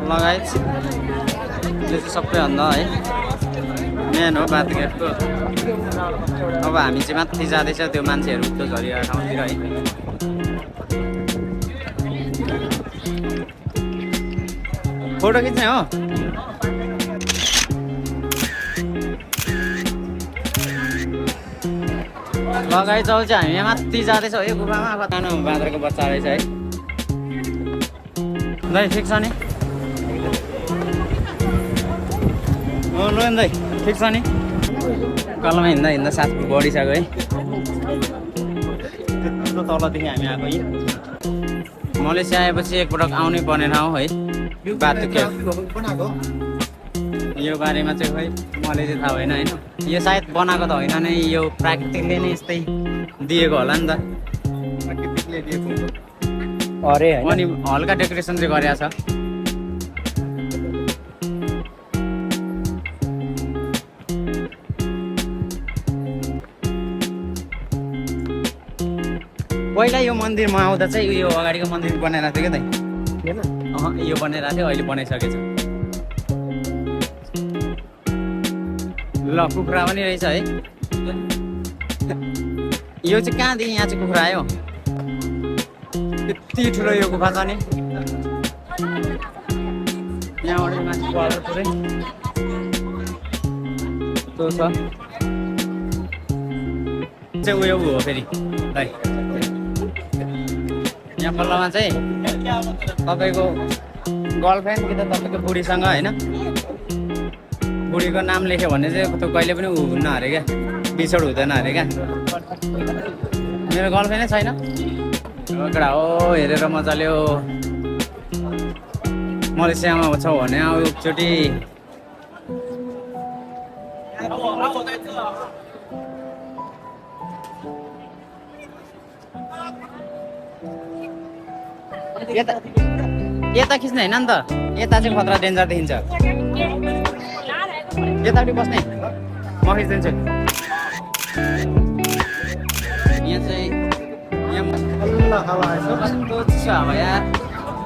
लगायत यो चाहिँ सबैभन्दा है मेन हो बाथगेटको। अब हामी चाहिँ माथि जाँदैछ त्यो मान्छेहरू त्यो झरिया ठाउँतिर है। फोटो खिच्ने हो। लगाइ चौल चाहिँ हामी माथि जाँदैछौँ है गुफामा। सानो बाँदरको बच्चा रहेछ है। दाइ ठिक छ नि? ल दाइ ठिक छ नि? कलमा हिँड्दा हिँड्दा 7 फुट बढिसक्यो है। त्यत्रो तलदेखि हामी आएको यी मलेसिया आएपछि एकपटक आउनै पर्ने ठाउँ है बाथगेट। यो बारेमा चाहिँ खोइ मलाई चाहिँ थाहा भएन होइन। यो सायद बनाएको त होइन नै, यो प्राकृतिकले नै यस्तै दिएको होला नि त। प्राकृतिकले दिएको अरे अनि हल्का डेकोरेसन चाहिँ गरेको छ। पहिला यो मन्दिरमा आउँदा चाहिँ यो अगाडिको मन्दिर बनाइरहेको थियो क्या त? यो बनाइरहेको थियो, अहिले बनाइसकेछ। ल कुखुरा पनि रहेछ है। यो चाहिँ कहाँदेखि यहाँ चाहिँ कुखुरा आयो? यति ठुलो यो गुफा छ नि। यहाँबाट माथि गएर पुरै त्यो छ चाहिँ उयो हो फेरि है। यहाँ पल्लोमा चाहिँ तपाईँको गर्लफ्रेन्ड कि त तपाईँको बुढीसँग होइन, बुढीको नाम लेख्यो भने चाहिँ त्यो कहिले पनि हुन्न अरे क्या, बिछोड हुँदैन अरे क्या। मेरो गर्लफ्रेन्डै छैन। केटा हो हेरेर मजाले हो। मलेसियामा छौ भने आऊ एकचोटि। यता खिच्ने होइन नि त, यता चाहिँ खतरा डेन्जर देखिन्छ। यतापट्टि बस्ने म खिचिदिन्छु। यहाँ चाहिँ यहाँ कस्तो छ अब यार।